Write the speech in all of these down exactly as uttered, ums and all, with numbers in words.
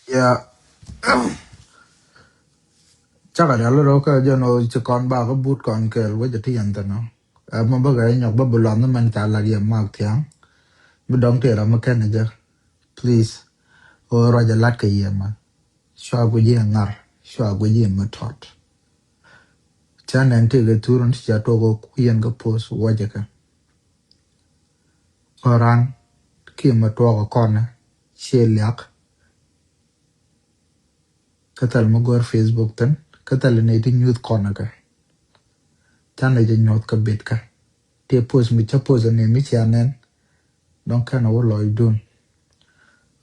Ya. Cakɛ rial rɔ kä jɛn ɔ ci kɔn ba kä but kɔn kɛɛl wecɛ ti yɛn thɛn ɔ. Ɛ mɔ bä kɛ nyɔk bä bi luath ni mɛn ca lat yɛ mak thiaŋ. Mi dɔŋ tëë ram mi kɛn jɛ. Please. Ɣöö ruac ɛ lat kɛ yɛ mɛ. Cua guic yɛ ŋar. Cua guic yɛ mɛ tɔt. Ca nɛn tëë kɛ thur ni ci ca tuɔk ɣöö ku yɛn kɛ post wecɛ kɛ. Ɣöö ran kiɛ mɛ tuɔk ɛ kɔn ɛ. Ciɛ liak. Kä thil mi gɔ̱r Facebook thin kä thil ni ti nyuth kɔn kä. Canɛ jɛ nyuɔth kä bit kä. Ti post mi cä post ni mi cia nɛn. Dɔŋ kɛn a wä lɔcdun.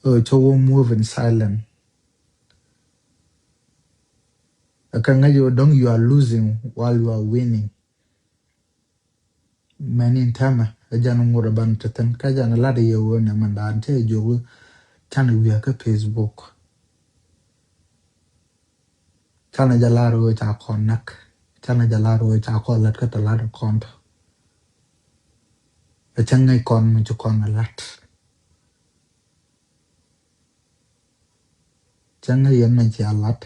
Ɛ cä wä move in silent. Ɛ kä ŋäc wä dɔŋ you are losing while you are winning. Mɛn in tɛmɛ ɛ jan ŋot ɛ ban te thin kä jan lat yɛ wee nɛ mɛn daan cɛ jok. Canɛ wiɛ kä Facebook. Canɛ jɛ lar wee ca kɔn nak. Canɛ jɛ lar wee ca kɔn lat kä te lat kɔn tɔ. Ɛ cɛ ŋäc kɔn mi ci kɔn ɛ lat. Cäŋ ni yɛn mɛn cia lat.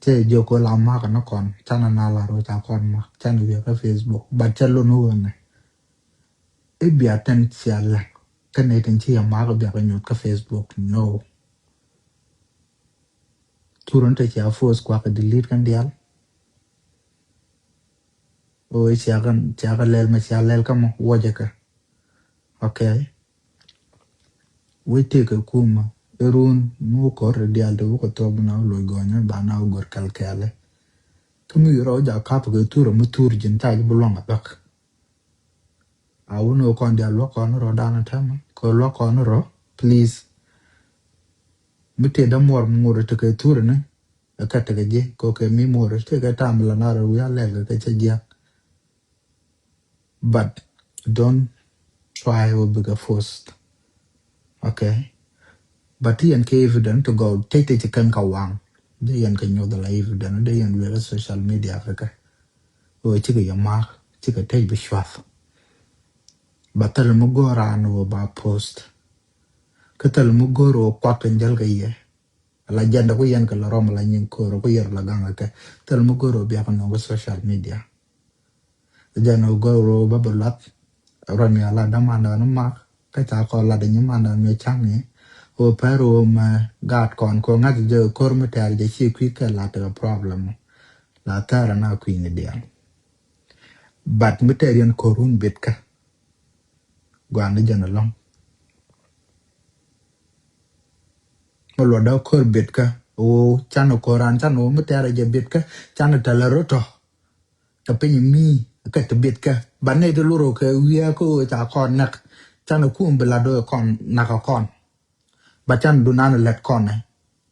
Cɛ jiök kɛ la mak ni kɔn canɛ na lat wä ca kɔn mak canɛ wiɛ kä Facebook but cɛ lon wä nɛ. I̱ bia tɛn cia lat kä ni tin ci yɛ mak bia kɛ nyuth kä Facebook no. Turun te cia force kuak kɛ delete kɛn dial. O cia kɛ cia kɛ lɛl mɛ cia lɛl kä mɔ wä jɛ kɛ. Okay. Wec tëëkɛ kumä irun mi wä kɔr diaal ti wä kɛ thuɔk bi na wä loc gɔnyä ba na wä gör kɛl kɛɛlɛ. Kä mi rɔ ja kap kɛ thurä mi thur ji̱n ca ji̱ bi luaŋ a bäk. A wun wä kɔn diaal luak kɔn rɔ dan a tɛmä kɛ luak kɔn rɔ please. Mi tëë dämuɔr mi ŋur tekɛ thurä ni ɛ kä tekɛ ji̱ kɛ kɛ mi muɔr tekɛ tam la na rɔ wi̱i̱ a lɛl kɛ kɛ cä jiak. But don't try wä bikɛ forced. Okay. But ti yɛn kɛ evident to go tec tec ci kɛn ka waŋ. Dee yɛn kɛ nyuɔth la evident dee yɛn wiɛlɛ social media kɛ kɛ. Wä cikɛ yɛ mak cikɛ tec bi cuath. But thil mi go̱o̱r an wä ba post. Kä thil mi go̱o̱r wä kuak tin jäl kɛ yɛ. La jɛn dɛ ku yɛn kɛ la rɔm la nyin ko̱o̱r ku yɛr la gaŋ kɛ thil mi go̱o̱r wä biak nɔŋ kɛ social media. Jɛn wä go̱o̱r wä bä bä luath. Rɔ ni ala dämanda ni mak kä ca kɔ lat ni manda mi caŋ ni. Wä pɛr wä mɛ gaat kɔn ko ŋa̱c jɛ ko̱r mi tɛɛr jɛ ci kui̱ kɛ lat kɛ problem. La thɛɛr na kui̱ ni diaal. But mi tɛɛr yɛn ko̱r wun bit kä. Gua̱a̱n ni jɛn alɔŋ. Mi luɔtdä ko̱r bitkä ɣöö canɛ ko̱ran canɛ ɣöö mi tɛ̈rɛ jɛ bitkä canɛ tɛlɛ rot tɔ. Kɛ piny mi kɛ ti bitkä ba nɛy ti lurɔ kɛ wiee kä ɣöö ca kɔn näk. Canɛ kum bi lat ɣöö kɔn nakä kɔn. Ba canɛ dunan lɛt kɔnɛ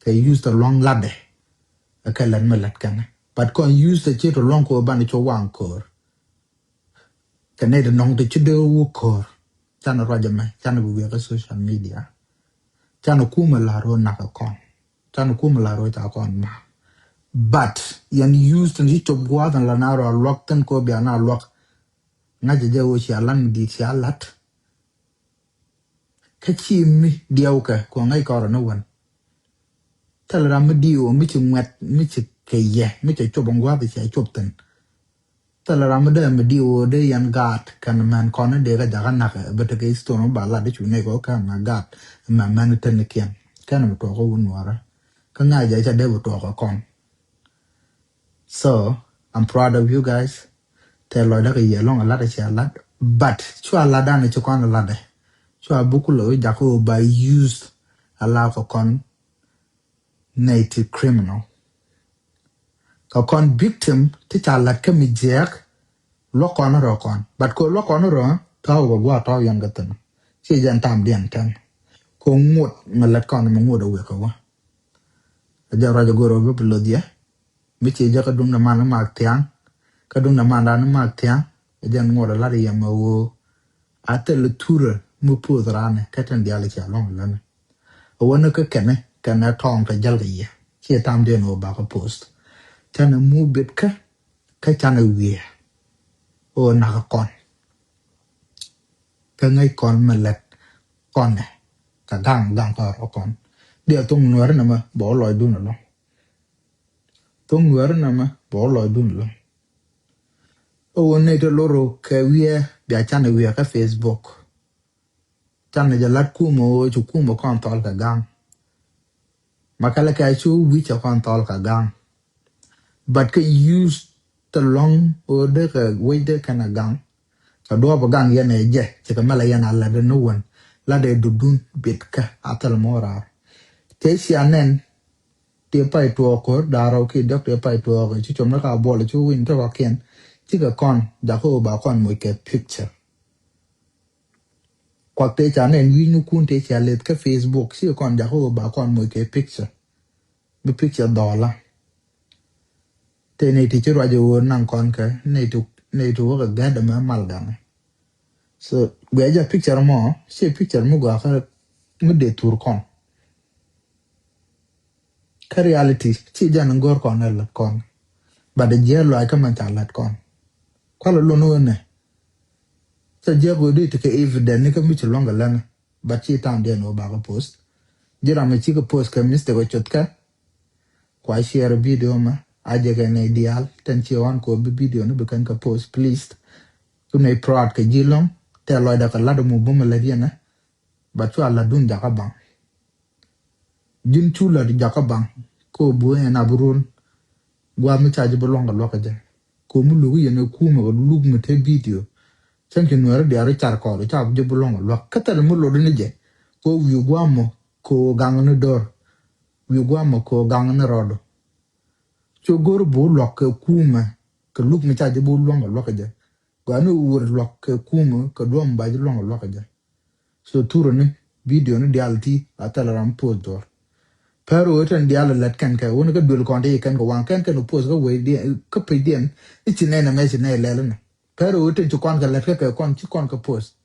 kɛ yuth tɔ luɔ̱ŋ latdɛ. Kɛ lɛt mi lɛt kɛnɛ but kɔn yuth tɔ ci tɔ luɔ̱ŋ kɛ ɣöö banɛ cop waŋ ko̱r. Kɛ nɛy ti nɔŋ ti ci dee wä ko̱r. Canɛ ruac ɛmɛ canɛ bi wiɛ kä social media. Canɛ kumɛ la ro̱o̱ nakä kɔn. Canɛ kumɛ la ro̱o̱ ca kɔn ma. But yɛn yuth tin ci cop gua̱a̱th in la na rɔ a luak thin ko bia na luak. Ŋa̱cɛ jɛ wä cia lan mi di̱i̱t cia lat. Kä ci mi diɛwkɛ kua ŋäc kɔrɔ ni wän. Thil ram mi di̱i̱t wä mi ci ŋuɛt mi ci kɛ yɛ mi cɛ cop in gua̱a̱th cia cop thin. Thilɛ ram mi dee mi diw dee yɛn gaat kɛn mɛn kɔn in dee kä jakä nak bä tekɛ iston mi ba lat di cu nek ɔ kɛn mɛ gaat mɛ mɛn tenikiɛn kɛn mi tuɔk kä wun nuɔrä. Kä ŋa̱c jɛ ca dee bi tuɔk kä kɔn. So I'm proud of you guys. Tɛ lɔcdä kɛ yɛ lɔŋ a lat a cia lat but cua lat dan ci kɔn a lat dɛ cua buk lo̱c jakä wä ba use a la kɛ kɔn. Nɛy ti criminal. Kɛ kɔn victim ti ca lat kä mi jiɛɛk luɔk kɔn rɔ kɔn but kɛ luɔk kɔn rɔ tɔw kɛ gua̱a̱ tɔw yɛn kɛ thin. Ci jɛn tam diɛn tɛn kɛ ŋot mɛ lat kɔn mɛ ŋot a wek kɛ wä. A jɛ ruac a go̱r a wä bi loth yɛ. Mi ci jɛ kä duŋdɛ man ni mak thiaŋ kä duŋdɛ man dan ni mak thiaŋ. A jɛn ŋot a lat yɛ mɛ woo. A thil thurä mi poth rani kä tin diali cia lɔŋ lani. A wä ni kä kɛni kɛnɛ tɔŋ kɛ jäl kɛ yɛ ci tam diɛn wä bakä post. Canɛ mu bit kä kä canɛ wiɛ. Wä nakä kɔn kä ŋäc kɔn mi lɛt kɔnɛ. Kɛ gaŋ gaŋ kɔn rɔ kɔn Diɛ thoŋ nuɛri nɛmɛ bɛ wä lɔcdun ɛlɔ̱ŋ. Thoŋ nuɛri nɛmɛ bɛ wä lɔcdun ɛlɔ̱ŋ. Ɛ wä nɛy te loro kɛ wiɛ bia canɛ wiɛ kä Facebook. Canɛ jɛ lat kumɛ ɣöö ci kumɛ kɔn thɔl kɛ gaŋ. Ma kɛlɛ kɛ a cu wi̱c cɛ kɔn thɔl kɛ gaŋ. But kɛ use te lɔ̱ŋ ɣöö dee kɛ wec dee kɛn a gaŋ. Kɛ duɔɔp a gaŋ yɛn ɛ jɛ cikɛ mɛlɛ yɛn a lat ni wän lat ɛ dudun bit kä a thil mɔ raar. Tëë cia nɛn tëë pay tuɔɔk ko̱r da̱rä ki dɔk tëë pay tuɔɔk ci com ni ka buɔl ci win te kɔkiɛn. Cikɛ kɔn jakä ɣöö ba kɔn moc kɛ picture. Kuak tëë ca nɛn wi̱i̱ nyukun tëë cia leth kä Facebook cikɛ kɔn jakä ɣöö ba kɔn moc kɛ picture. Bi picture dhɔɔla. Tëë nɛy ti ci ruac ɣöö naŋ kɔn kɛ nɛy ti nɛy ti wä kɛ gɛ̈t ɛmɛ mal gaŋɛ. So guiɛ jɛ picture mɔ ci picture mi gɔaa kä mi dee thur kɔn. Kä reality ci jɛn go̱r kɔn ɛ lät kɔn. But jiɛ luac kä mɛn ca lät kɔn. Kualɛ lon wen nɛ. Ca jiɛ go̱r di ti kɛ evident ni kä mi ci luɔ̱ŋ kɛ lɛn. But ci ta̱a̱n diɛn wä bakä post. Ji̱ ram mi ci kɛ post kɛ mistake wä cuth kɛ. Kua share video mɛ a jɛ kɛ nɛy diaal tɛn ci ɣɔn kɛ wä bi video ni bi kɛn kɛ post please. Ku nɛy proud kɛ ji̱ lɔ̱ŋ tɛ lɔcdɛ kɛ lat muk bumɛ lät yɛn ɛ. But cua lat dun jakä baŋ. Ji̱n cu lät jakä baŋ. Ko bu ɛn a bi run. Gua̱a̱th mi ca ji̱ bi luɔ̱ŋ kɛ luɔ̱k kɛ jɛ. Ko mi luk yɛn ɛ kumɛ kɛ luk mi te video. Cäŋ ci nuɛɛri diaal car kɔɔr ca ji̱ bi luɔ̱ŋ kɛ luɔ̱k. Kä thɛl mi lotdä ni jɛ. Ko wi̱i̱ gua̱a̱th mɔ ko gaŋ ni dör. Wi̱i̱ gua̱a̱th mɔ ko gaŋ ni rɔɔdu. Cu go̱r bu luɔ̱k kɛ kumɛ kɛ luk mi ca ji̱ bi luɔ̱ŋ kɛ luɔ̱k kɛ jɛ. Gɔaa ni wur luɔ̱k kɛ kumɛ kɛ duɔ̱m ba ji̱ luɔ̱ŋ kɛ luɔ̱k kɛ jɛ. So thurä ni video ni diaal ti a thɛl ram post dhɔr. Pɛr ɣöö tɛn diaal lät kɛn kɛ wun kä duel kɔn ti kɛn kɛ waŋ kɛn kɛn post kä wei diɛn kä pec diɛn i̱ ci nɛn ɛmɛ ci nɛy lɛl ni. Pɛr ɣöö tɛn ci kɔn kɛ lät kä kɛ kɔn ci kɔn kɛ post.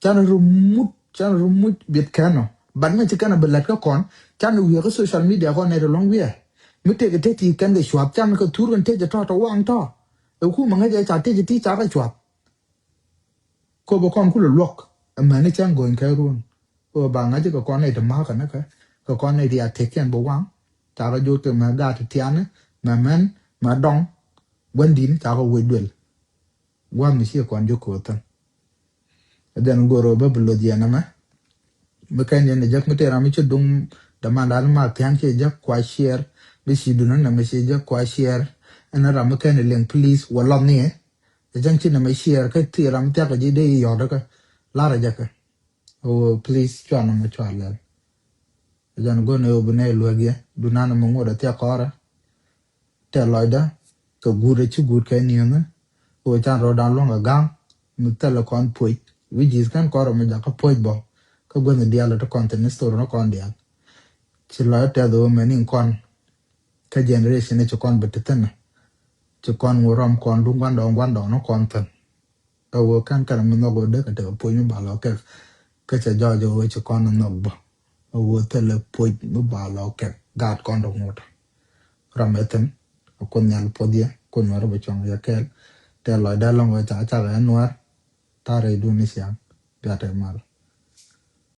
Can ru muc can ru muc biet kɛn ɔ. But mɛ ci kɛn a bi lät kä kɔn can wiɛ kä social media kɔn nɛy ti lɔŋ wiɛ. Mi tëëk tëëk ti kɛn kɛ cuath can kɛ thur kɛn tëëk tɔ̱ tɔ̱ waŋ tɔ̱. Ɛ kumɛ ŋäc ɛ ca tëëk ti ca kɛ cuath. Ko bä kɔn kulɛ luɔk. Amäni cäŋ go̱ny kɛ ruɔ̱n. Ko ba ŋa̱c kɛ kɔn nɛy ti ma̱a̱k kɛ ni kɛ kɛ kɔn nɛy ti a tëkiɛn bä waŋ. Ca kɛ jot kɛ mɛ gaat ti tiani mɛ mɛn mɛ dɔŋ. Gua̱n di̱n ca kɛ wec duel. Gua̱n mi ciɛ kɔn jok kɛ wä thäŋ. Ɛ jɛn go̱r ɣöö bä bi loth yɛn ɛmɛ. Mi kɛn yɛn ɛ jek mi tëë ram mi ci duŋ dämandan ma thia̱ŋ ciɛ jek kua share. Mi ci duŋ ɛn ɛmɛ ciɛ jek kua share. Ɛn ram mi kɛn ɛ liŋ please wä lɔth ni ɛ. Ɛ jɛn ci nɛmɛ share kä thii ram thia̱k ɛ ji̱ dee i̱ yɔ̱t kä. Lar ɛ jɛ kɛ. Ɣöö please cua nɔmɔ cua lɛl. Ɛ jɛn go̱n ɛ ɣöö bi nɛy luäk yɛ dunan ɛmɛ ŋot ɛ thia̱k kɔrɛ. Tɛ lɔcdä kɛ guut ɛ ci guut kɛ ni̱eŋä. Ɣöö can rɔɔdan luɔ̱ŋ ɛ ga̱ŋ mi thilɛ kɔn puɔc. Wi̱c ji̱th kɛn kɔrɛ mi jakä puɔc bɔ kä guänh diaal ɛ ti kɔn thi̱n ni story ni kɔn diaal. Ci lɔcdä tɛth ɣöö mɛni kɔn kä generation ɛ ci kɔn bi ti thi̱n. Ci kɔn ŋu rɔm kɔn duŋ gua̱ndɔɔŋ gua̱ndɔɔŋ ni kɔn thi̱n. Ɛ ɣöö kɛn kɛn mi nhɔk ɣöö dee kɛ tekɛ puɔ̱ny mi ba lɔ kɛk. Kä cɛ jɔɔc ɛ ɣöö ci kɔn nhɔk bä. Ɛ ɣöö thilɛ puɔ̱ny mi ba lɔ kɛk gaat kɔn dɔ̱k ŋot. Ram ɛ thi̱n ɛ Kuoth Nhial puɔth yɛ Kuoth Nuɛr bɛ cuɔ̱ŋ yɛ kɛɛl. Tɛ lɔcdä lɔ̱ŋ ɣöö ca cak ɛ Nuɛr. Ta̱rɛ dun ni ciaŋ biatɛ mal.